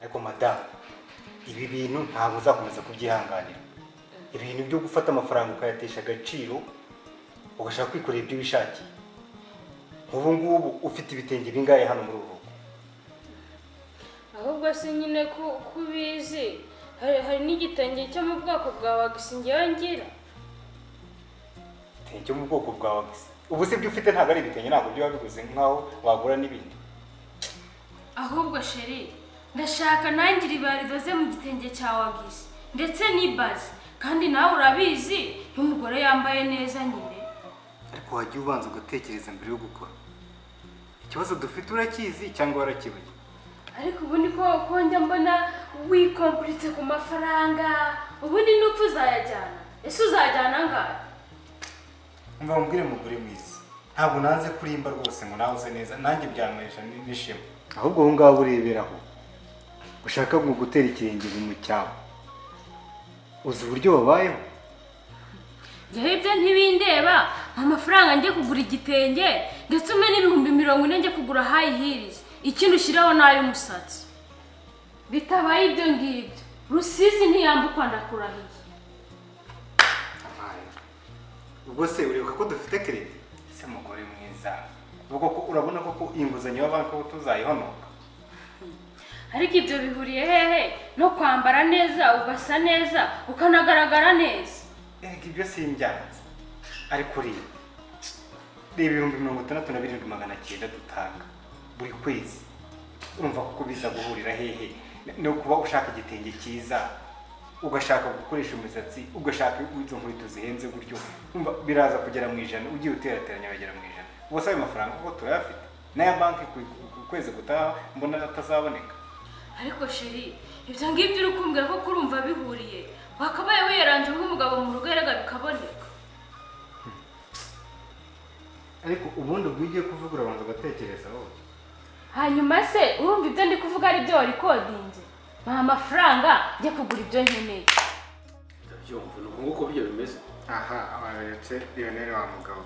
Ariko madamu, ibi bintu ntabwo uzakomeza kubyihanganira. Ibintu byo gufata amafaranga ukayatesha agaciro ugashaka kwikorera ibyo wishakiye. Ubu ngubu ufite ibitenge bingahe hano muri uru rugo? Ahubwo se nyine ko ubizi hari n'igitenge cyo mu bwoko bwa wagisi ngewe ngira. Igitenge cyo mu bwoko bwa wagisi? Ubu se ibyo ufite ntabwo ari ibitenge, ntabwo byo wabiguze nkaho wagura n'ibindi. Ahubwo sheri, ndashaka nanjye iriba ridoze mu gitenge cya wagisi ndetse n'ibazi, kandi nawe urabizi iyo umugore yambaye neza nyine. Ariko wajya ubanza ugatekereza mbere yo gukora. Ikibazo dufite urakizi cyangwa warakibagiwe? Ariko ubundi ko njya mbona wikompuritse ku mafaranga, ubundi n'upfa uzayajyana. Ese uzajyana angahe? Umva mubwire mugore mwiza, ntabwo nanze kurimba rwose ngo nawe uze neza, nanjye byanywesha n'ishema. Ahubwo aho ngaho ureberaho ushaka ngo gutera ikirenge mu cyawe, uzi uburyo babayeho. Njyewe ibyo ntibindeba, amafaranga njye kugura igitenge ndetse umpe n'ibihumbi 40 njye kugura high heels, ikindi ushyiraho n'ay'umusatsi. Bitabaye ibyo ngibyo Rusizi ntiyambukwa ndakurahiye. Ubwo se uribuka ko dufite credit? Se mugore mwiza, ubwo ko urabona koko inguzanyo ya banki tuzayihonoka? Ariko ibyo bihuriye hehe no kwambara neza ugasa neza ukanagaragara neza? Erega ibyo simbyanze, ariko reba 67,900 dutanga buri kwezi, urumva kuko biza guhurira hehe no kuba ushaka igitenge cyiza, ugashaka gukoresha umusatsi, ugashaka izo nkweto zihenze gutyo, urumva biraza kugera mu 100, ugiye uterateranya bagera mu 100. Ubwo se ayo mafaranga kuko turayafite n'aya banki ku kwezi gutaha mbona atazaboneka. Ariko sheri, ibyo ngibyo uri kumbwira ko kurumva bihuriye, wakabaye wiyaranje nk'umugabo mu rugo erega bikaboneka. Ariko ubundi ubwo kuvuga urabanza ugatekereza wowe. Hanyuma se urumva ibyo ndi kuvuga ari byo warikodinze? Mpa amafaranga njye kugura ibyo nkeneye. Ndabyumva ni uko nguko byo bimeze. Aha, abaretse Lionel wa mugabo.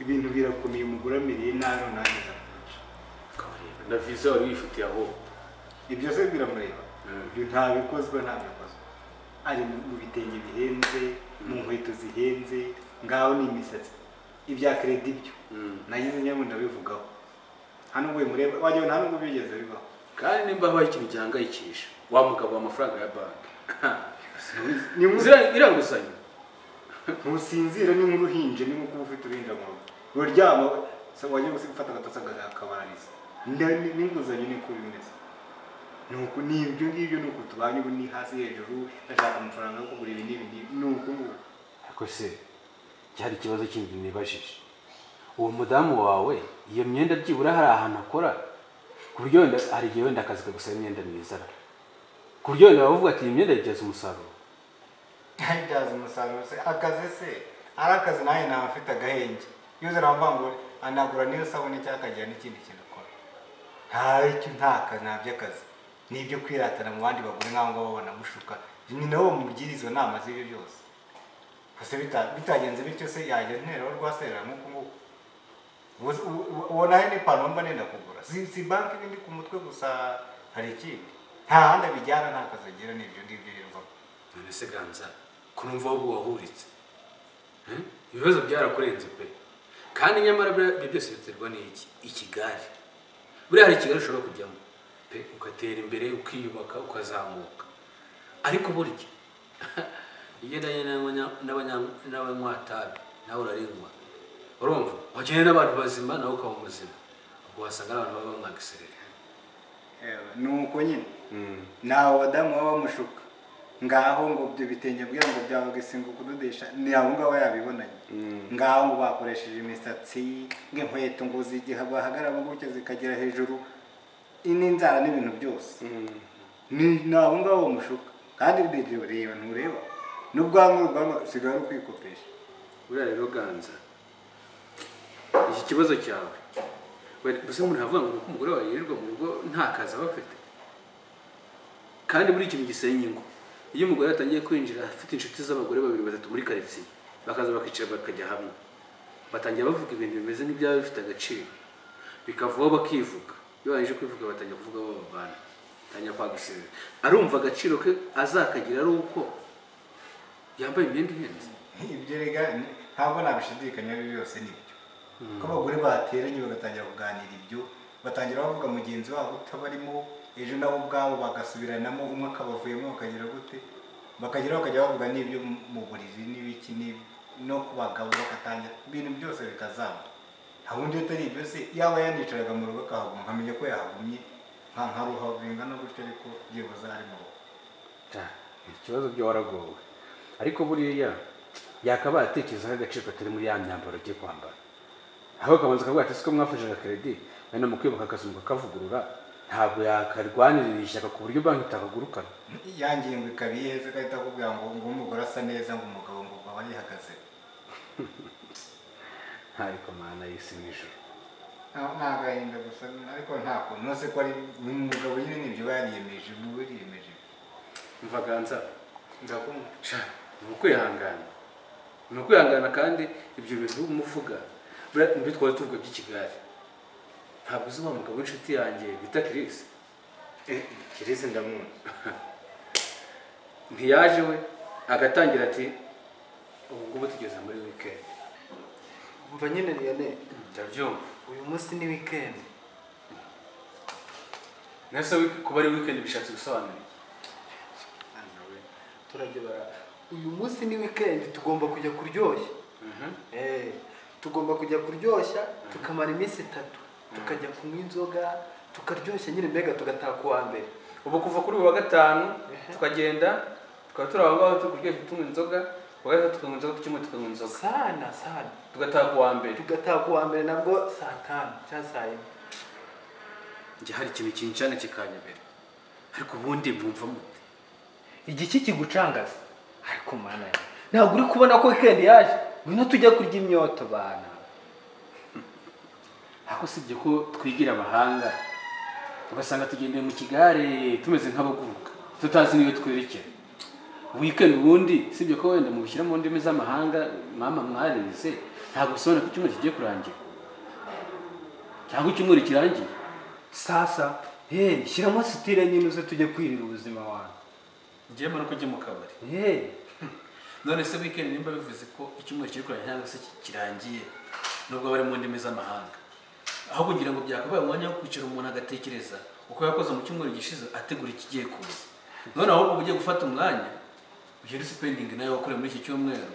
Ibintu birakomeye, umugore amereye nabi nanjye ndakwica. Kabareba na visa wari wifitiye aho. Ibyo se biramureba? Ibyo ntabikozwe ntabikozwe. Ari mu bitenge bihenze, mu nkweto zihenze, ngaho ni imisatsi. Ibya credit ibyo. Nagize nyamwe ndabivugaho. Hano ubwo mureba wajya nta nubwo bigeze bibaho. Kandi nimba habaye ikintu gihangayikisha wa mugabo amafaranga ya banki. Ni iranguzanyo. Ntusinzira ni nk'uruhinja, ni nkuko ufite uruhinja mu rugo. Uryama wajya gufata agatotsi akabarariza. N'inguzanyo ni ko bimeze. Nuko ni ibyo ngibyo nuko tubanye ubu ni hasi hejuru, ndashaka amafaranga yo kugura ibi n'ibi nuko nguko. Ariko se cyari ikibazo kindi nibajije. Uwo mudamu wawe iyo myenda byibura hari ahantu akora ku buryo wenda hari igihe wenda akazi kagusaba imyenda myiza, ku buryo wenda bavuga ati iyi myenda ibyaza umusaruro. Ibyaza umusaruro se akazi se ari akazi nawe naba afite agahenge yuze navuga ngo anagura niyo sabune cyangwa akagira n'ikindi kintu akora. Nta icyo nta kazi nta by'akazi ni ibyo kwiratana mu bandi bagore nk'aho ngabo banamushuka, ni nabo bamugira izo nama z'ibyo byose. Gusa bitagenze bityo se yajya nteraho rwaserera nk'uku nguku. Ubona he n'ipantaro mba nenda kugura, si banki ibindi ku mutwe gusa, hari ikindi nta handi abijyana, nta kazi agira, ni ibyo ngibyo yirwamo. None se Ganza ko numva wowe wahuritse, ibibazo byarakurenze pe. Kandi nyamara ibyo byose biterwa n'iki? Ikigare. Buriya hari ikigare ushobora kujyamo pe ugatera imbere ukiyubaka ukazamuka, ariko burya ugendanye n'abanywatabi nawe urarinywa, urumva wagenda n'abantu bazima nawe ukaba muzima, ubwo wasanga abantu baba bamwagiserera. Nuko nyine nawe abadamu baba bamushuka ngaho ngo ibyo bitenge bwira ngo byabagese ngo kudodesha, ni abo ngabo yabibonanye. Ngaho ngo bakoresheje imisatsi ng'inkweto ngo zigiha bahagarara gutya zikagera hejuru, n'inzara n'ibintu byose. Ni abo ngabo bamushuka. Kandi reba ntureba n'ubwanwa usigaye uri kwikopesha. Buriya rero Ganza, iki kibazo cyawe gusa umuntu avuga ngo umugore wawe yirirwa mu rugo nta kazi aba afite, kandi buri kintu gisenya ingo. Iyo umugore atangiye kwinjira afite inshuti z'abagore babiri batatu muri karitsiye, bakaza bakicara bakajya hamwe, batangira bavuga ibintu bimeze nk'ibyaba bifite agaciro, bikavaho bakivuga. Iyo barangije kwivuga batangira kuvuga babana. Tangira kwagisirira. Arumva agaciro ke azakagira ari uko yambaye imyenda ihenze. Ibyo rega ntabwo nabishidikanya byose nibyo. Ko abagore bateranye bagatangira kuganira ibyo, batangira bavuga mugenzi wabo utabarimo, ejo nabo ubwabo bagasubiranamo umwe akabavuyemo bakagira gute, bakagira bakajya bavuga n'ibyo mu buriri n'ibiki no ku bagabo bagatangira ibintu byose bikazamba. Nta wundi utari ibyo se yaba yanicaraga mu rugo akahaguma nkamenya ko yahagumye nka nkaruha bingana gutyo ariko byibuze ari mu rugo. Ikibazo byo waragowe. Ariko buriya yakabaye atekereza agaciro katari muri ya myambaro agiye kwambara. Aho kabanza kavuga ati siko mwafashe credit none mu kwibuka akazungu kavugurura ntabwo yakarwanirira ishyaka ku buryo banki itakagurukana. Yangiye ngo ikabiheze kahita akubwira ngo ngo umugore asa neza ngo umugabo ngo aba yihagaze. Ariko mana y'isi n'ijuru. Nta gahinda gusa ariko nta kuntu nose ko ari umugabo nyine nibyo bariyemeje buriyemeje. Mvaganza ndakumva. Ni ukwihangana. Ni ukwihangana kandi ibyo bintu umuvuga muri twari tuvuga by'ikigari. Ntabwo uzi wa mugabo w'inshuti yanjye bita Chris. Chris ndamuzi. Ntiyaje we agatangira ati ubu ngubu tugeze muri weekend. Umva nyine Lionel, ndabyumva. Uyu munsi ni weekend. Nese kuba ari weekend bishatse gusobanura iki? Turajye bara. Uyu munsi ni weekend tugomba kujya kuryoshya. Tugomba kujya kuryoshya tukamara iminsi 3 tukajya kunywa inzoga tukaryoshya nyine mbega tugataha kuwa mbere. Ubu kuva kuri uwa gatanu tukagenda tukaba turi aho ngaho tukuryoshya tunywa inzoga, kuwa gatatu tukanywa inzoga, ku cyumweru tukanywa inzoga. Sana sana. Tugataha kuwa mbere. Tugataha kuwa mbere nabwo saa 5 cyangwa saa 4. Njye hari ikintu kincana kikanyobera. Ariko ubundi mwumva mute? Igiki kigucangaza? Ariko mana yawe. Ntabwo uri kubona ko weekend yaje? Ngwino tujya kurya imyoto bana. Ako sibye ko twigira abahanga ugasanga tugendeye mu kigare tumeze nk'abaguruka tutazi niyo twerekera. Weekend ubundi sibye ko wenda mubishyira mu ndimi z'amahanga mama mwarize ntabwo usobanura ko icyumweru kigiye kurangira cyangwa icyumweru kirangiye. Sasa shyiramo sitire nyine uze tujye kwirira ubuzima wawe. Ngiye mbona ko ujye mu kabari. None se weekend nimba bivuze ko icyumweru kiri kurangira cyangwa se kirangiye nubwo bari mu ndimi z'amahanga, aho kugira ngo byakabaye umwanya wo kwicara umuntu agatekereza uko yakoze mu cyumweru gishize ategura ikigiye kuza, none ahubwo ugiye gufata umwanya ugenda spending nayo wakore muri iki cyumweru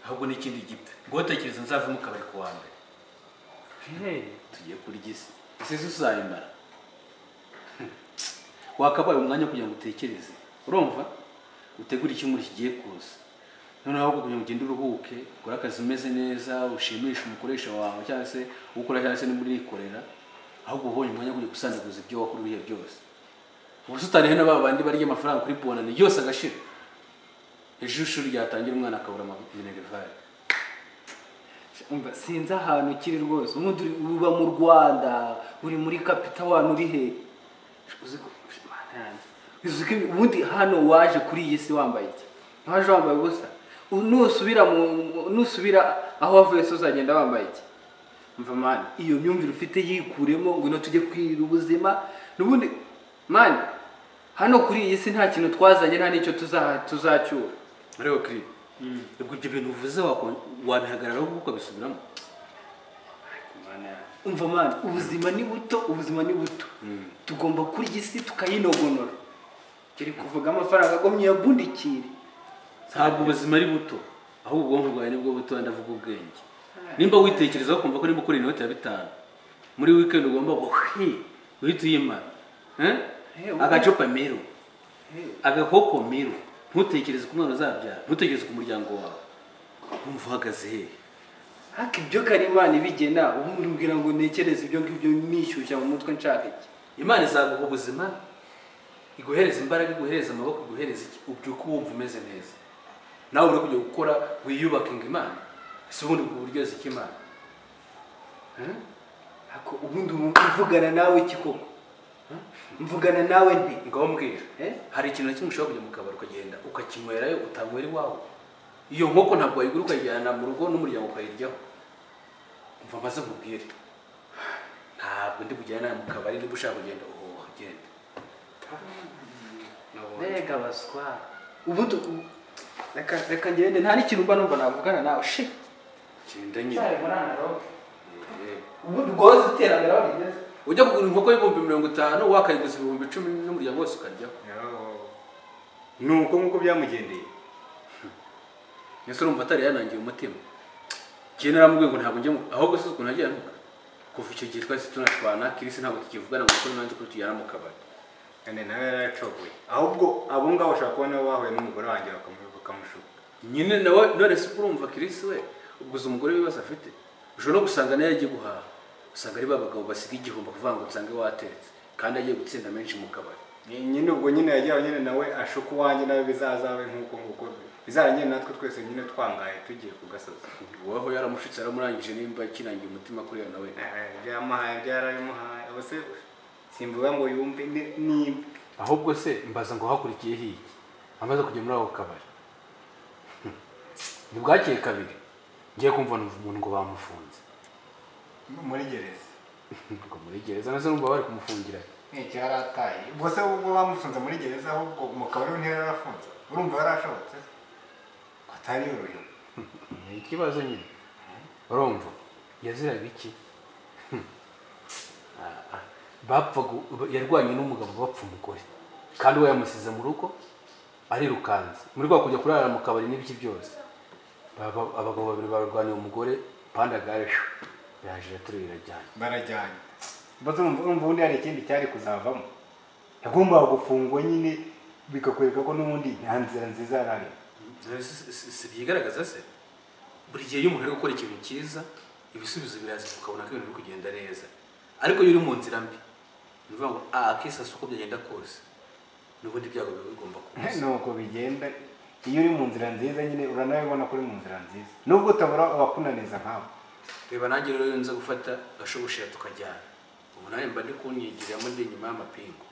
ahubwo n'ikindi gipfe ngo utekereze nzave mu kabari kuwa mbere. Tugiye kurya isi isi uzayimara. Wakabaye umwanya kugira ngo utekereze, urumva utegure icyumweru kigiye kuza, noneho ahubwo kugira ngo ugende uruhuke ukore akazi umeze neza ushimishe umukoresha wawe cyangwa se ukora cyangwa se n'umurikorera, ahubwo ubonye umwanya wo gusandaguza ibyo wakora ibihe byose. Ubusutani hano ba bandi barya amafaranga kuri bonane yose agashira, ejo ishuri ryatangira umwana akabura minerval. Umva sinzi ahantu ukiri rwose, ubundi uba mu Rwanda uri muri capital wanu uri he? Ubundi hano waje kuri iyi si wambaye iki? Ntiwaje wambaye ubusa. Nusubira aho wavuye se uzagenda wambaye iki? Umva mani, iyo myumvire ufite yikuremo ngo no tujye kwirira ubuzima. N'ubundi mani hano kuri iyi si nta kintu twazanye nta n'icyo tuzacyura. Ariko kiri ubwo ibyo bintu uvuze wabihagararaho ukabisubiramo. Umva mani, ubuzima ni buto, ubuzima ni buto. Tugomba kurya isi tukayinogonora. Kiri kuvuga amafaranga agomye yabundikire. Ntabwo ubuzima ari buto, ahubwo ubwonko bwawe nibwo buto, ndavuga ubwenge. Nimba witekerezaho kumva ko nimba ukora inoti ya 5 muri weekend ugomba guhita uyimara. Agacupa mero, agakoko mero, ntutekereze ku mwana uzabyara, ntutekereze ku muryango wawe. Wumva uhagaze hehe? Haka ibyo kari Imana ibigena, ubundi umbwira ngo ntekereze ibyo ngibyo nishyushya mu mutwe nshaka iki? Imana izaguha ubuzima, iguhereza imbaraga, iguhereza amaboko, iguhereza iki, ubyuka wumva umeze neza. Nawe uri kujya gukora wiyubaka Imana. Ese ubundi ubwo buryo ziki Imana? Hako ubundi mvugana nawe iki koko? Mvugana nawe nte? Ngaho mbwira. Hari ikintu na kimwe ushobora kujya mu kabari ukagenda ukakinywerayo utanywera iwawe. Iyo nkoko ntabwo wayigura ukayijyana mu rugo n'umuryango ukayiryaho. Umva maze nkubwire. Ntabwo ndi kujyana nawe mu kabari, niba ushaka kugenda ugenda. Mbega baswa. Ubundi reka ngende nta n'ikintu mba numva navugana nawe shi. Genda nyine. Cyari muri analogue. Ubundi rwose iterambere aho rigeze. Ujya kugura inkoko y'ibihumbi 50 wakayiguza 10,000 n'umuryango wose ukaryaho. Nuko nkuko byamugendeye. Ese urumva atari yanangiye umutima? Njye naramubwiye ngo ntabwo njya ahubwo se ukuntu agiye antuka. Kuva icyo gihe twahise tunashwana, Kirisi ntabwo tukivugana ngo kuko nanze ko tujyana mu kabari. Kandi nawe yaracogoye. Ahubwo abo ngabo bashobora kuba nabo bahuye n'umugore wanjye bakamushuka. Nyine nawe none se urumva Kirisi we ubwo uzi umugore w'ibibazo afite? Ushobora no gusanga nayo yagiye guhaha. Usanga ari ba bagabo basiga igihombo kuvuga ngo nsange watetse kandi agiye gutsinda menshi mu kabari. Nyine ubwo nyine yagiye nyine nawe ashuka uwanjye nawe bizazabe nkuko nguko bizaranye natwe twese nyine twangaye tugiye ku gasozi. Wowe yaramushitse aramurangije nimba kinangiye umutima kuri yo nawe. Byamuhaye byarabimuhaye. Ubuse simvuga ngo yumve ni ahubwo se mbaza ngo hakurikiye hiki amaze kujya muri ako kabari. Ni bwakeye kabiri ngiye kumva umuntu ngo bamufunze muri gereza. Ngo muri gereza nase numva bari kumufungira. Iki yarataye. Ubwo se ubwo bamufunze muri gereza ahubwo mu kabari ntiyari yarafunze. Urumva yarashobotse ko atari yorohewe. Ni ikibazo nyine. Urumva yaziraga iki? Bapfa yarwanye n'umugabo bapfa umugore. Kandi we yamusize mu rugo arirukanze. Muri rwa kujya kurara mu kabari n'ibiki byose. Abagabo babiri barwaniye umugore pandagare yaje turira cyane. Barajyanye. Mbaze urumva ubundi hari ikindi cyari kuzavamo. Yagombaga gufungwa nyine bikakwereka ko n'ubundi nta nzira nziza yarari. Si byigaragaza se? Buri gihe iyo umuntu ari gukora ikintu cyiza ibisubizo biraza ukabona ko ibintu biri kugenda neza. Ariko iyo uri mu nzira mbi ni ukuvuga ngo akisasa uko byagenda kose n'ubundi ibyago biba bigomba kuza. Nuko bigenda iyo uri mu nzira nziza nyine uranabibona ko uri mu nzira nziza nubwo utabura abakunaniza nkawe. Reba nanjye rero nza gufata gashoboshera tukajyana. Ubu nanjye mba ndi kunyigiramo ndi inyuma y'amapingu.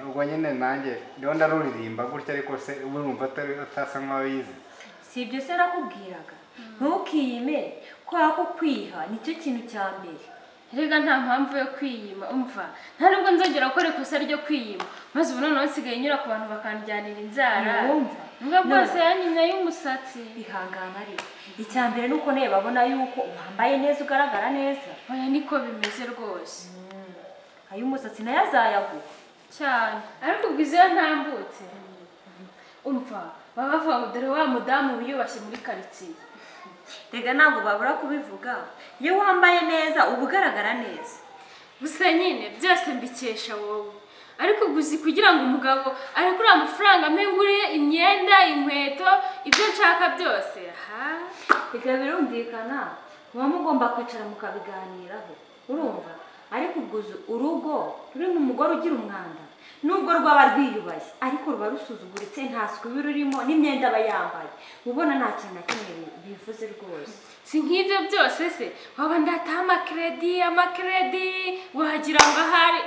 Ubwo nyine nanjye ndiho ndaruririmba gutya ariko se urumva atasa nkaho yize. Si ibyo se nakubwiraga ntukiyime kubera ko kwiha nicyo kintu cya mbere. Rega nta mpamvu yo kwiyima umva nta nubwo nzongera gukora ikosa ryo kwiyima maze ubu noneho nsigaye nyura ku bantu bakanjyanira inzara. Nubwo bwose yanyimye y'umusatsi. Ihangana ariko icya mbere nuko nawe babona yuko wambaye neza ugaragara neza. Oya niko bimeze rwose. Ay'umusatsi nayo azayaguha cyane ariko ubwo izo ntambutse umva baba bavuga ngo dore wa mudamu wiyubashye muri karitsiye. Rega ntabwo babura kubivuga iyo wambaye neza uba ugaragara neza. Gusa nyine byose mbikesha wowe ariko guzi kugira ngo umugabo arekure amafaranga ampe imyenda inkweto ibyo nshaka byose. Reka birumvikana muba mugomba kwicara mukabiganiraho urumva. Ariko ubwo urugo rurimo umugore ugira umwanda nubwo rwaba rwiyubashye ariko ruba rusuzuguritse nta suku iba rurimo n'imyenda aba yambaye ubona nta kintu na kimwe bivuze rwose. Si nk'ibyo byose se waba ndataha amakredi wagira ngo ahari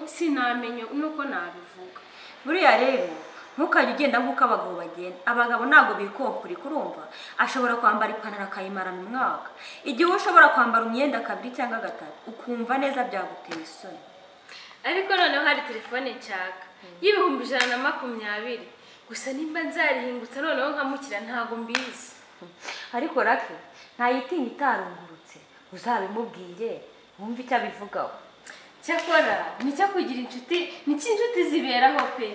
sinamenye nuko nabivuga. Buriya rero ntukajye ugenda nk'uko abagabo bagenda. Abagabo ntabwo bikompurika urumva ashobora kwambara ipantaro akayimarana umwaka igihe ushobora kwambara umwenda kabiri cyangwa gatatu ukumva neza byaguteye isoni. Ariko noneho hari telefone nshaka y'120,000 gusa nimba nzarihingutsa noneho nkamukira ntago mbizi. Ariko Rake ntayitinya itarungurutse uzabimubwire wumve icyo abivugaho. Cyakora nicyo kugira inshuti nicyo inshuti ziberaho pe.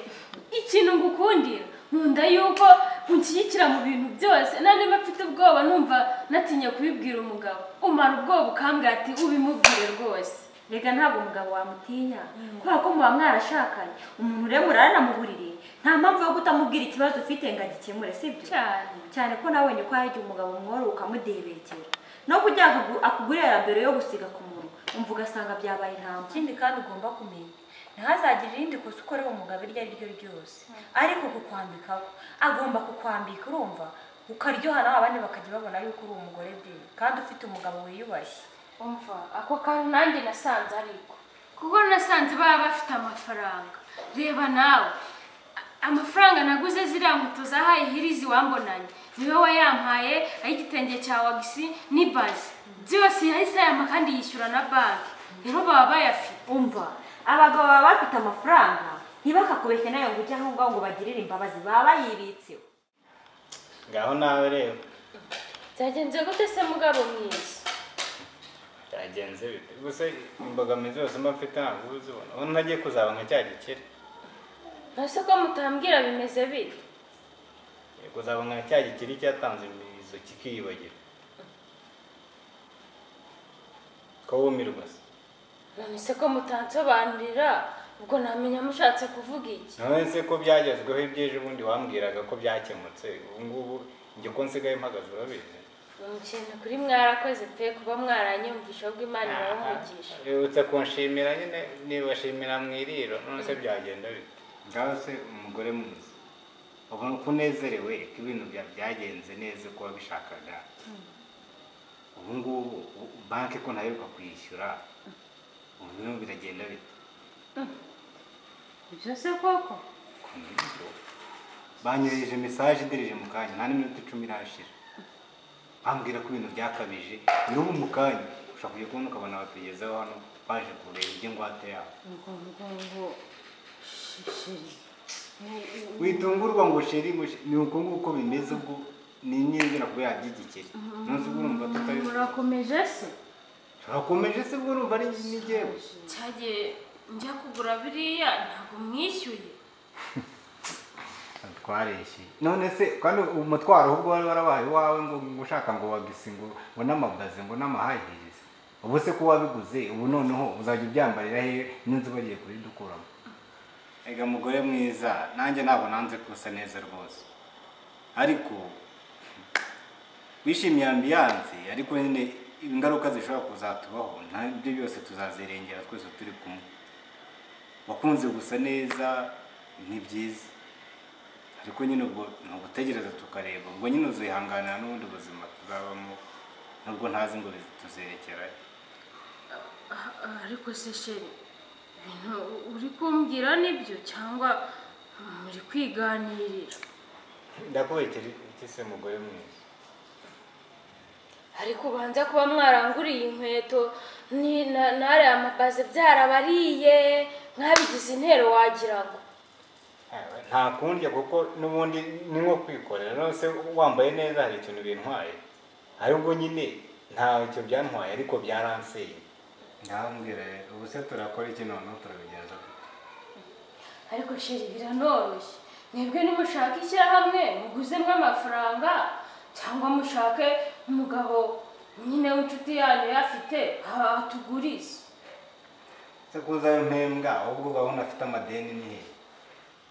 Ikintu ngukundira nkunda yuko unshyigikira mu bintu byose nta mfite ubwoba numva natinye kubibwira umugabo umara ubwoba ukambwira ati ubimubwire rwose. Rega ntabwo umugabo wamutinya kubera ko muba mwarashakanye umuntu rero murarana mu buriri nta mpamvu yo kutamubwira ikibazo ufite ngo agikemure sibyo? Cyane cyane ko nawe ni ko hari igihe umugabo umworoha ukamudebekera no kugira akugurira mbere yo gusiga ku munwa umva ugasanga byabaye intambwe. Ikindi kandi ugomba kumenya ntihazagire irindi kosa ukorera umugabo iryo ari ryo ryose ariko kukwambikaho agomba kukwambika urumva ukaryoha nawe abandi bakajya babona yuko uri umugore de kandi ufite umugabo wiyubashye. Umva ako kantu nanjye nasanze ariko kuko nasanze baba bafite amafaranga. Reba nawe amafaranga naguze ziriya nkweto za high heels wambonanye niwe wayampaye ay'igitenge cya wagisi n'ibazi byose yahise ayampa kandi yishyura na banki rero baba bayafite. Umva abagabo baba bafite amafaranga Ntibakakubeshye nayo ngo ujye aho ngaho ngo bagirire imbabazi baba yibitseho. Ngaho nawe rero. Byagenze gute se mugabo mwiza? Byagenze bite? Gusa imbogamizi zose mba mfite ntabwo uzibona. Ubu ntagiye kuzaba nka cya gikire. Ese ko mutambwira bimeze bite? Kuzaba nka cya gikire cyatanze imizo kikiyibagira. Ko wumirwa se? None se ko mutansobanurira ubwo namenya mushatse kuvuga iki? None se ko byagezweho iby'ejo bundi wambwiraga ko byakemutse, ubu ngubu njye ko nsigaye mpagaze urabizi. Ikintu kuri mwarakoze pe kuba mwaranyumvisha ubwo Imana ibamugisha. Uretse kunshimira nyine nibashimira mu iriro, none se byagenda bite? Ngaho se umugore mwiza ubona ko unezerewe ko ibintu byagenze neza uko wabishakaga. Ubu ngubu banki ko ntaheruka kuyishyura, ubu ibintu biragenda bite? Ibyo se koko? Banyohereje message ndirije mu kanya nta n'iminota 10 irashira. Bambwira ko ibintu byakabije, n'ubu mu kanya ushobora kujya kubona ukabona batugezeho hano baje kureba iby'ingwate yabo. Ngo sheri. Witungurwa ngo sheri ni uko nguko bimeze ubwo ni nyine kuba yabyigikira. None se urumva tutari murakomeje se? Turakomeje se ubwo urumva ari n'igewe. Cyagiye njya kugura biriya ntabwo mwishyuye. Twareshyuye. None se kandi umutwaro ahubwo wari warabaye iwawe ngo ushaka ngo wagisi ngo ngo n'amabaze ngo n'amahahirize. Ubu se ko wabiguze ubu noneho uzajya ubyambarira he n'inzu bagiye kuyidukuramo. Ega mugore mwiza nanjye ntabwo nanze kusa neza rwose. Ariko wishimiye ambiance ariko nyine ingaruka zishobora kuzatubaho ntabyo byose tuzazirengera twese turi kumwe. Wakunze gusa neza ni byiza. Ariko nyine ubwo ntugutegereza tukareba ubwo nyine uzihanganira n'ubundi buzima tuzabamo nubwo ntazi ngo tuzerekera. Ariko se sheri ibintu uri kumbwira nibyo cyangwa muri kwiganirira? Ndakubekera iki se mugore mwiza? Ariko ubanza kuba mwaranguriye inkweto ni nare amabaze byarabariye mwabigize intero wagira ngo nta kundya kuko n'ubundi ni nko kwikorera. None se wambaye neza hari ikintu bintwaye? Ahubwo nyine ntacyo byantwaye ariko byaranseye. Ndambwira rero ubu se turakora iki noneho turabigenza gute? Ariko sheri biranoroshye. Mwebwe nimushaka ishyirahamwe muguzemo amafaranga cyangwa mushake umugabo nyine w'inshuti yanyu yafite atugurize. Se kuzayo mpembwa ahubwo gahunda afite amadeni ni he?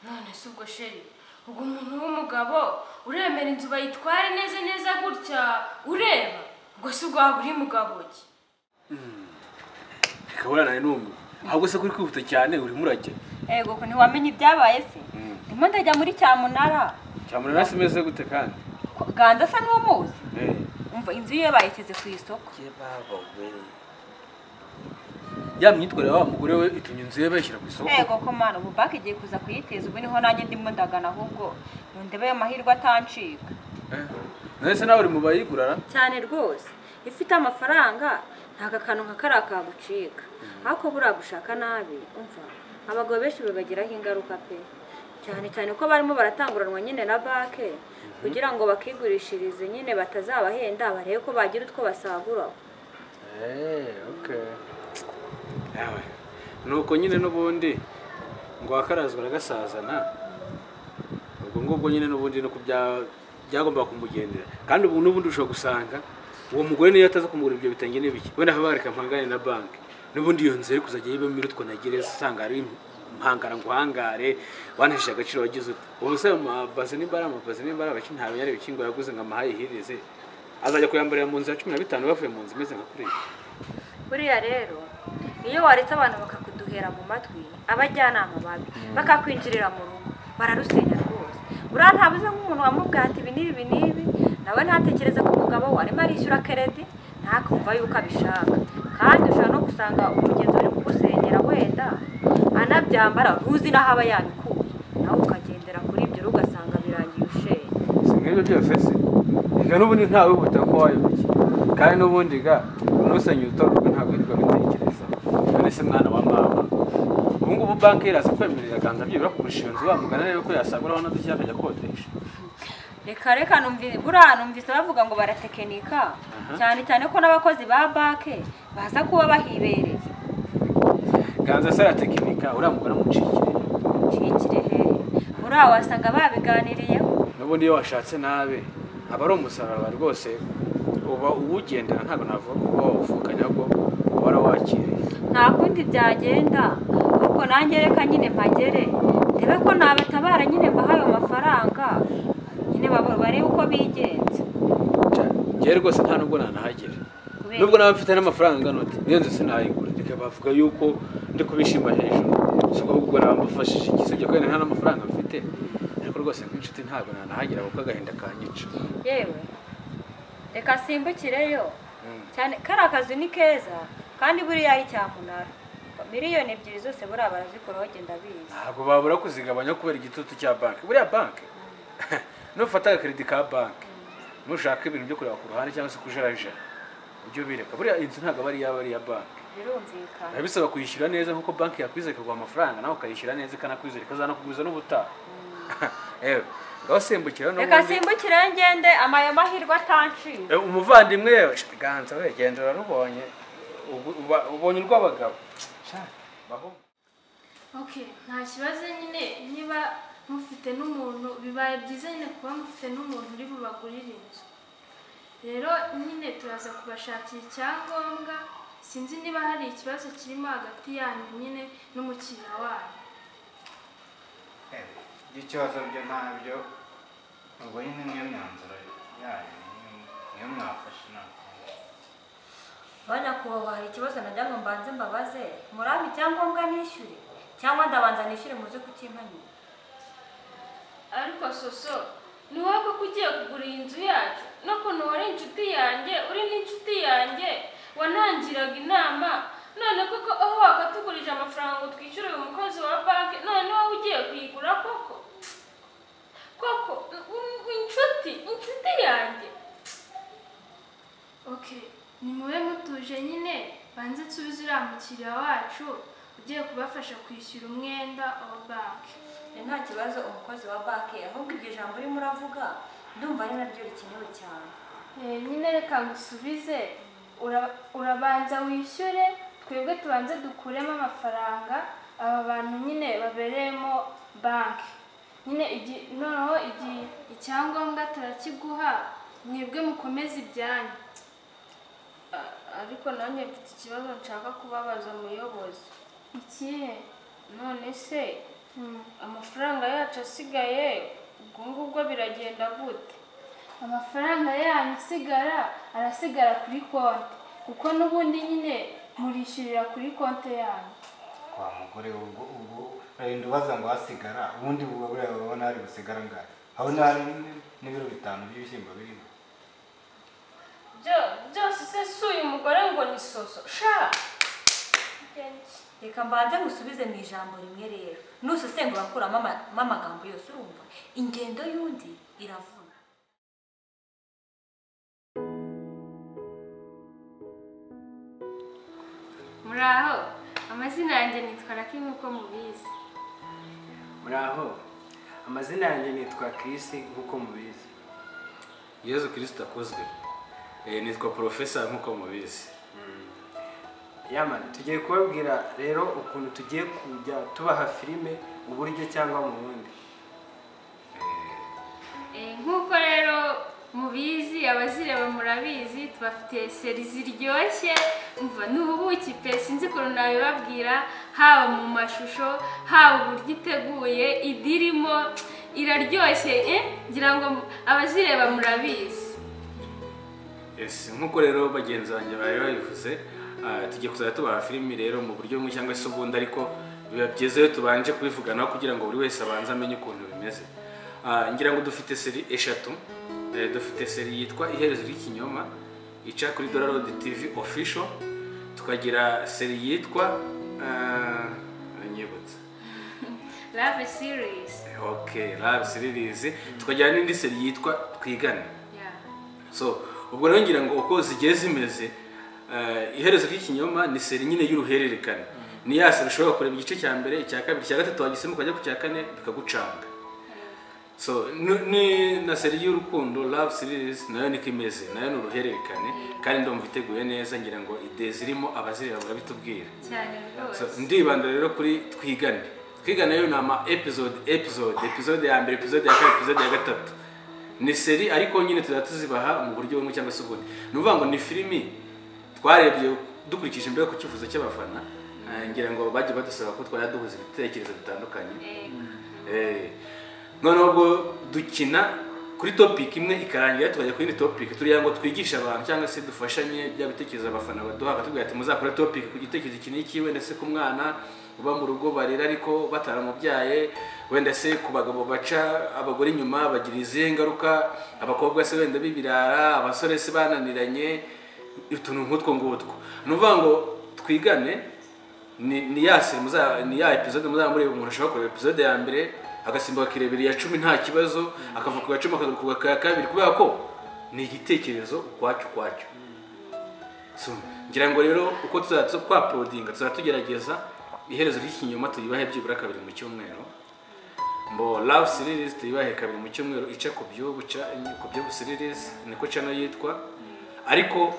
None se ubwo sheri ubwo umuntu w'umugabo uremera inzu bayitware neza neza gutya ureba ubwo se ubwo waba uri mugabo ki? Reka nawe n'umwe ahubwo se kuri kwihuta cyane urimo urajya. Ego ko ntiwamenye ibyabaye se? Ndimo ndajya muri cyamunara. Cyamunara se imeze gute kandi? Ganza asa n'umuzi. Umva inzu ye bayishyize ku isoko. Ya myitwarire wa mugore we itumye inzu ye bayishyira ku isoko. Ego ko mana ubu banki igiye kuza kuyiteza ubu niho nanjye ndimo ndagana ahubwo ndebe ayo mahirwe atancika. None se nawe uri mu bayigurara? Cyane rwose. Ifite amafaranga nta kantu nka kariya kagucika. Ariko buriya gushaka nabi umva abagabo benshi bibagiraho ingaruka pe. Cyane cyane ko barimo baratanguranwa nyine na banki kugira ngo bakigurishirize nyine batazabahenda barebe ko bagira utwo basagura. Okay. Yawe nuko nyine n'ubundi ngo wakarazwa aragasazana ubwo ngubwo nyine n'ubundi nuko byagomba kumugendera kandi ubu n'ubundi ushobora gusanga uwo mugore niyo ataza kumugura ibyo bitenge n'ibiki wenda habareka mpangane na banki n'ubundi iyo nzu iri kuzajya yibamo irutwa na gereza usanga ari mpangara ngo hangare wanahesha agaciro wagize ute. Ubu se amabaze nimba ari amabaze nimba ari abaki nta binyari bikingo yaguze ngo amahayihirize azajya kuyambarira mu nzu ya 15 bavuye mu nzu imeze nka kuriya. Buriya rero iyo waretse abantu bakakuduhera mu matwi abajyanama babi bakakwinjirira mu rugo bararusenya rwose. Uriya ntabuze nk'umuntu wamubwira ati ibi n'ibi n'ibi nawe ntatekereza ko umugabo we arimo arishyura keredi ntakumva yuko abishaka. Kandi ushobora no gusanga umugenzi uri kugusenyera wenda anabyambara ntuzi n'aho aba yabikuye nawe ukagendera kuri ibyo ugasanga birangiye ushenye. Si nk'ibyo byose se reka n'ubundi ntawe wihuta ko wayoboye kandi n'ubundi ga nusenya urutorwa ntabwo yirirwa abitekereza. None se mwana wa mama Ubu ngubu banki iraza kwemerera Ganza byibura kugurisha iyo nzu bamugana rero ko yasaguraho na duke akajya kodesha. Reka reka numvise bavuga ngo baratekinika cyane cyane ko n'abakozi ba banki baza kuba bahibereye. Ganza se aratekinika uriya mugore amucikire. Mucikire he? Uriya wasanga babiganiriyeho. N'ubundi iyo washatse nabe aba ari umusaraba rwose uba uwugendera, ntabwo navuga ko uba wawufukanye ahubwo warawakiriye. Nta kundi byagenda ahubwo nanjye reka nyine mpagere ndebe ko nabatabara nyine mbahaye amafaranga nyine barebe uko bigenza. Njyewe rwose nta nubwo nanahagera, nubwo naba mfite n'amafaranga angana ute niyo nzu sinayigura. Reka bavuga yuko ndi kubishima hejuru, si ubwo naba mbafashije iki, usibye ko wenda nta n'amafaranga mfite, ariko rwose nk'inshuti ntabwo nanahagera kuko agahinda kanyica. Yewe reka simbukireyo cyane, kariya kazu ni keza kandi buriya ari cyamunara, 2 miliyoni zose buriya barazikuraho genda bizi. Ntabwo babura kuzigabanya kubera igitutu cya banki. Buriya banki nufata agakeredi ka banki nushaka ibintu byo kureba ku ruhande cyangwa se kujarajara ujye ubireka, buriya inzu ntabwo aba ari iyaba ari iya banki. Birumvikana. Biba bisaba kuyishyura neza nk'uko banki yakwizera ikaguha amafaranga, nawe ukayishyura neza ikanakwizera ikazanakuguza n'ubutaha. Ewe ngaho simbukira Reka n'ubundi. simbukireyo ngende amayo mahirwe atanciye. Umuvandimwe yewe Ganza we genda urarubonye, ubonye urw'abagabo. Okay, nta kibazo nyine niba mufite n'umuntu, bibaye byiza nyine kuba mufite n'umuntu uri bubagurire inzu. Rero nyine turaza kubashakira icyangombwa, sinzi niba hari ikibazo kirimo hagati yanyu nyine n'umukiriya wanyu. Ikibazo byo ntabyo, ubwo nyine niyo myanzuro yayo niyo mwafashe ntabwo. Banyakubahwa, hari ikibazo nagira ngo mbanze mbabaze: murampa icyangombwa nishyure cyangwa ndabanza nishyure muze kukimpa nyuma? Ariko Soso, ni wowe koko ugiye kugura iyi nzu yacu, n'ukuntu wari inshuti yanjye, uri n'inshuti yanjye wanangiraga inama, none koko aho wakatugurije amafaranga ngo twishyure uyu mukozi wa banki, none ni wowe ugiye kuyigura koko? Koko inshuti yanjye. Okay, nimube mutuje nyine banze nsubize uriya mukiriya wacu ugiye kubafasha kwishyura umwenda wa banki. Nta kibazo umukozi wa banki, ahubwo iryo jambo urimo uravuga ndumva ari naryo rikenewe cyane. Nyine reka ngusubize, urabanza wishyure, twebwe tubanze dukuremo amafaranga aba bantu nyine babereyemo banki nyine, noneho icyangombwa turakiguha, mwebwe mukomeze ibyanyu. Ariko nanjye mfite ikibazo nshaka kubabaza umuyobozi. Ikihe? None se amafaranga yacu asigaye ubwo ngubwo biragenda gute? Amafaranga yanyu asigara arasigara kuri konti, kuko n'ubundi nyine murishyurira kuri konti yanyu. Kwa mugore, ubwo urarinda ubaza ngo hasigara, ubundi buba buriya urabona hari busigara ngahe? Aho hari n'ibiro 5 by'ibishyimbo birimo. Byose se si uyu mugore ngo ni Soso sha? Reka mbanze ngusubize mu ijambo rimwe rero, nusesengura urakuramo amagambo yose, urumva ingendo y'undi iravuna. Muraho, amazina yanjye nitwa Raki nk'uko mubizi. Muraho, amazina yanjye nitwa Chris nk'uko mubizi. Yezu Kirisito akozwe. Nitwa Profesa nk'uko mubizi. Yamani tugiye kubabwira rero ukuntu tugiye kujya tubaha filime uburyo cyangwa mu bundi. Nk'uko rero mubizi, abazireba murabizi, tubafitiye seri ziryoshye, umva ni ubuki pe, sinzi ukuntu nabibabwira, haba mu mashusho, haba uburyo iteguye, idirimo iraryoshye, ngira ngo abazireba murabizi. Yes, nk'uko rero bagenzi banjye bari babivuze, tugiye kuzajya tubaha filimi rero mu buryo bumwe cyangwa se ubundi, ariko biba byiza iyo tubanje kubivuganaho kugira ngo buri wese abanze amenye ukuntu bimeze. Ngira ngo dufite seri 3, dufite seri yitwa Iherezo ry'Ikinyoma ica kuri Dollar Road TV Official, tukagira seri yitwa nyibutsa Love Series. Okay, Love Series, tukagira n'indi seri yitwa Twigane. So ubwo rero ngira ngo uko zigiye zimeze, Iherezo ry'Ikinyoma ni seri nyine y'uruhererekane. Ni ya seri ushobora kureba igice cya mbere, icya kabiri, icya gatatu, wagisemo ukajya ku cya kane bikagucanga. So ni na seri y'urukundo love series nayo niko imeze, nayo ni uruhererekane kandi ndumva iteguye neza, ngira ngo ide zirimo abazireba barabitubwira cyane rwose. So ndibanda rero kuri Twigane. Twigane rero ni ama episode episode ya mbere, episode ya kabiri, episode ya gatatu. Ni seri ariko nyine tuzaba tuzibaha mu buryo bumwe cyangwa se ubundi. Ni ukuvuga ngo ni filimi twarebye dukurikije imbere ku cyifuzo cy'abafana, ngira ngo bajye badusaba ko twajya duhuza ibitekerezo bitandukanye. Noneho ubwo dukina kuri topic imwe ikarangira tukajya kuri indi topic, turiya ngo twigishe abantu cyangwa se dufashanye bya bitekerezo abafana baduha, batubwira ati muzakora topic ku gitekerezo iki n'iki, wenda se ku mwana uba mu rugo barera ariko bataramubyaye, wenda se ku bagabo baca abagore inyuma bagira izihe ngaruka, abakobwa se wenda b'ibirara, abasore se bananiranye, utuntu nk'utwo ngutwo. Ni ukuvuga ngo Twigane ni ya seri ni ya episode muzaba mureba, umuntu ashobora kureba episode ya mbere agasimbuka akirebera iya 10 nta kibazo, akava ku ya 10 akagaruka ku ya 2, kubera ko ni igitekerezo ukwacyo ukwacyo. So ngira ngo rero uko tuzajya twapodinga tuzajya tugerageza iherezo ry'ikinyoma tuyibahe byibura kabiri mu cyumweru. Mbo love series tuyibahe kabiri mu cyumweru, ica ku by'ubu ku by'ubu series niko channel yitwa. Ariko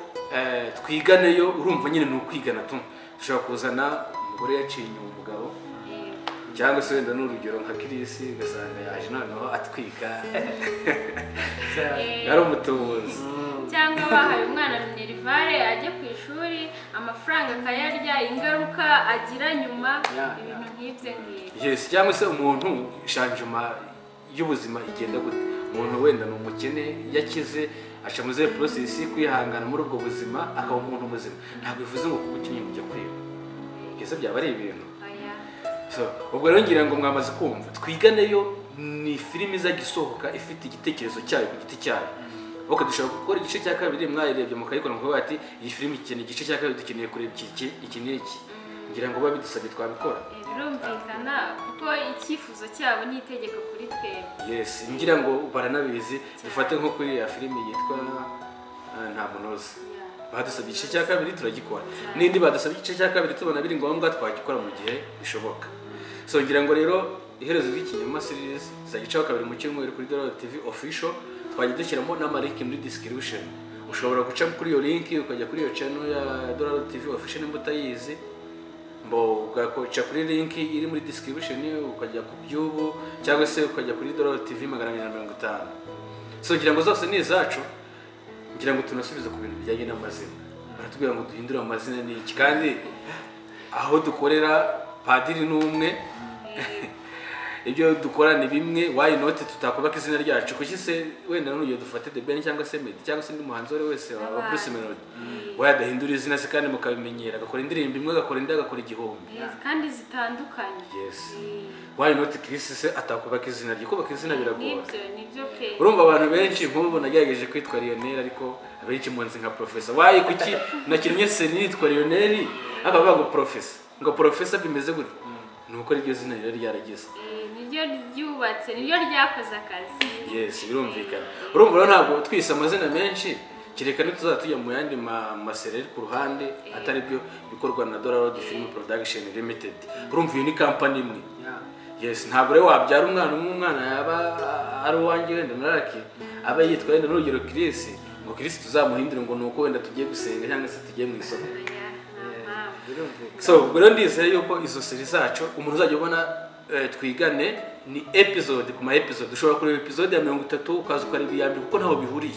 Twigane yo urumva nyine ni ukwigana tu. Dushobora kuzana umugore yaciye inyuma umugabo, cyangwa se wenda n'urugero nka Chris ugasanga yaje noneho atwika yari umutubuzi, cyangwa bahaye umwana minerivare ajye ku ishuri amafaranga akayarya, ingaruka agira nyuma, ibintu nk'ibyo ngibyo. Yes, cyangwa se umuntu shanjuma y'ubuzima igenda gute, umuntu wenda ni umukene yakize aca muri zero process kwihangana muri ubwo buzima akaba umuntu muzima. Ntabwo bivuze ngo kuba ukeneye kujya kwiba, byose byaba ari ibintu. So ubwo rero ngira ngo mwamaze kumva Twigane yo ni filimi izajya isohoka ifite igitekerezo cyayo ku giti cyayo. Ok, dushobora gukora igice cya kabiri mwayirebye mukayikora mukavuga ati iyi filimi ikeneye igice cya kabiri, dukeneye kureba iki iki n'iki, ngira ngo babidusabye twabikora. Birumvikana kuko icyifuzo cyabo ni itegeko kuri twebwe. Yes, ngira ngo baranabizi. Dufate nko kuri ya filimi yitwa Nta Munoza, badusabye igice cya kabiri turagikora, n'indi badusabye igice cya kabiri tubona biri ngombwa twagikora mu gihe bishoboka. So ngira ngo rero iherezo ry'ikinyoma series zagicaho kabiri mu cyumweru kuri Dollar TV official, twajya dushyiramo n'amalink muri description. Ushobora guca kuri iyo link ukajya kuri iyo channel ya Dollar TV official nimba utayizi, mbo ugakoca kuri link iri muri description ukajya ku by'ubu, cyangwa se ukajya kuri Dollar TV 250. So ngira ngo zose ni izacu. Ngira ngo tunasubize ku bintu bijyanye n'amazina. Baratubwira ngo duhindure amazina ni iki, kandi aho dukorera padiri n'umwe, ibyo dukora ni bimwe, why not tutakubaka izina ryacu? Kuki se wenda n'urugero dufate The Ben cyangwa se Meddy cyangwa se undi muhanzi uwo ari wese wa Bruce Melody, wayadahindura izina se kandi mukabimenyera, agakora indirimbo imwe, agakora indi, agakora igihumbi kandi zitandukanye. Yes, why not Chris se atakubaka izina rye? Kubaka izina biragora. Nibyo pe. Urumva abantu benshi nk'ubu nagerageje kwitwa Lionel, ariko abenshi munzi nka Professor. Why kuki nakinnye seri nitwa Lionel akavuga ngo Professor, ngo Professor bimeze gute? Nuko iryo zina rero ryarageze, niryo ryubatse, niryo ryakoze akazi. Yes, birumvikana. Urumva rero ntabwo twise amazina menshi, kereka ntituzajya tujya mu yandi masereri ku ruhande atari byo bikorwa na Dollar Road Film Production Limited. Urumva iyo ni company imwe. Yes, ntabwo rero wabyara umwana umwe, umwana yaba ari uwanjye wenda naraki aba yitwa wenda n'urugero Chris, ngo Chris tuzamuhindure ngo nuko wenda tugiye gusenga cyangwa se tugiye mu isoko. So ubwo rero ndizeye yuko izo seri zacu umuntu uzajya ubona Twigane ni episode ku ma episode. Ushobora kureba episode ya 30 ukaza ukareba iya mbere kuko ntaho bihuriye.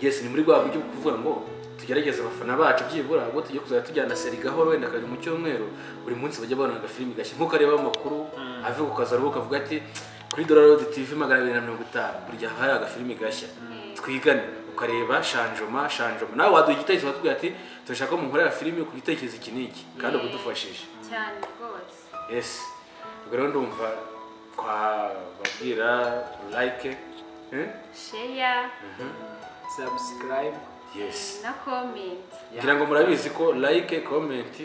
Yes, ni muri rwa buryo kuvuga ngo tugerageze abafana bacu byibura ubwo tugiye kuzajya tujyana seri gahoro wenda kabiri mu cyumweru, buri munsi bajya babona agafilimi gashya. Nkuko areba amakuru ave ku kazi aruhuka avuga ati kuri Dollar Road TV 250 buri gihe hari agafilimi gashya. Twigane ukareba shanjoma nawe waduha igitekerezo batubwira ati turashaka ko munkorera filimi ku gitekerezo iki n'iki, kandi ubudufashije cyane rwose. Yes, ubwo rero ndumva twababwira like, share, subscribe, yes, na comment. Ngira ngo murabizi ko like, comment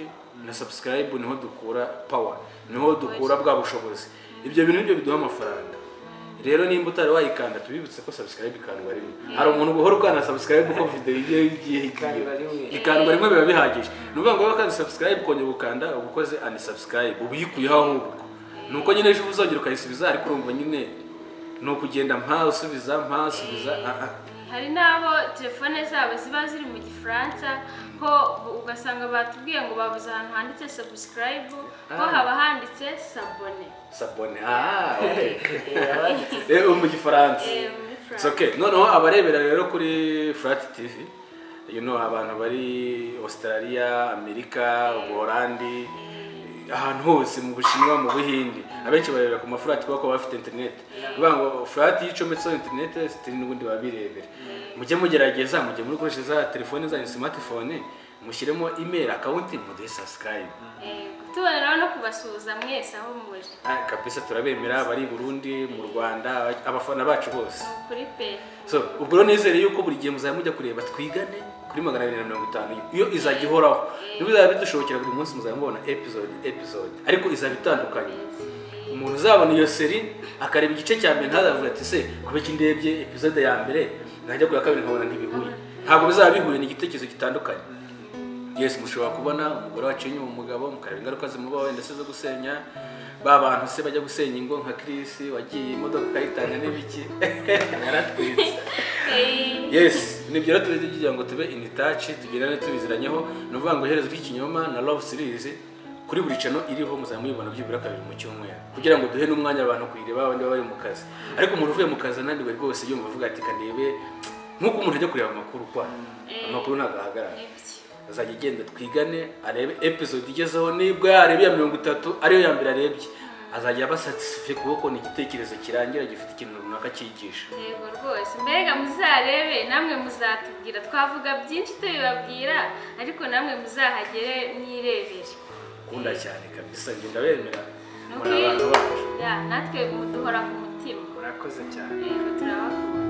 na subscribe niho dukura power, niho dukura bwa bushobozi. Ibyo bintu nibyo biduha amafaranga. Rero nimba utari wayikanda tubibutse ko subscribe ikandwa rimwe. Hari umuntu uhora ukanda subscribe uko video igiye igiye ikandwa rimwe biba bihagije. Ni ukuvuga ngo wakanda subscribe kongera gukanda uba ukoze unsubscribe ubuyikuyeho ahubwo. Nuko nyine ejo uzongera ukayisubiza ariko urumva nyine ni ukugenda mpa usubiza mpa usubiza. Hari n'abo telefone zabo ziba ziri mu Gifaransa ho ugasanga batubwiye ngo babuze ahantu handitse subscribe ho haba handitse s'abonner. S'abonner, okay. Mu Gifaransa. It's okay. Noneho abarebera rero kuri Flat TV, you know, abantu bari Australia, Amerika, Ubuholandi, ahantu hose mu Bushinwa, mu Buhindi, abenshi barebera ku ma flat kuko bafite internet. Bivuga ngo flat yicometseho internet sitiri n'ubundi babirebera. Mujye mugerageza, mujye muri koresha za telefone zanyu smartphone, mushyiremo email account muduhe subscribe. Tuboneraho no kubasuhuza mwese aho muri. Kabisa turabemera bari i Burundi, mu Rwanda, abafana bacu bose. Kuri pe. So ubwo rero nizere yuko buri gihe muzajya mujya kureba Twigane kuri 250 iyo izajya ihoraho. Niba bizaba bidushobokera buri munsi muzajya mubona episode ariko izaba itandukanye. Umuntu uzabona iyo seri akareba igice cya mbere ntazavuga ati se kuba iki ndebye episode ya mbere najya kuri kabiri nkabona ntibihuye. Ntabwo bizaba bihuye, ni igitekerezo gitandukanye. Yes, mushobora kubona umugore waciye inyuma umugabo mukareba ingaruka zimubaho wenda se zo gusenya ba bantu se bajya gusenya ingo nka Chris wagiye imodoka akayitanga n'ibiki yaratwitse. Yes, nibyo rero tugira ngo tube in touch tugerane tubiziranyeho. Ni ukuvuga ngo iherezo ry'ikinyoma na Love Series kuri buri channel iriho muzajya muyibona byibura kabiri mu cyumweru kugira ngo duhe n'umwanya abantu kuyireba abandi baba bari mu kazi. Ariko umuntu uvuye mu kazi ananiwe rwose yumva avuga ati kandebe nk'uko umuntu ajya kureba amakuru kwa amakuru ntabwo ahagarara. Azajya agenda Twigane arebe episode igezeho, nibwo yareba iya 30 ariyo ya mbere arebye azajya aba satisfait kuko ni igitekerezo kirangira gifite ikintu runaka cyigisha. Yego rwose, mbega muzarebe namwe muzatubwira, twavuga byinshi tubibabwira ariko namwe muzahagere mwirebere. Kunda cyane kabisa, njye ndabemera muri abantu bacu. Ya natwe muduhora ku mutima. Murakoze cyane. Yego turabakunda.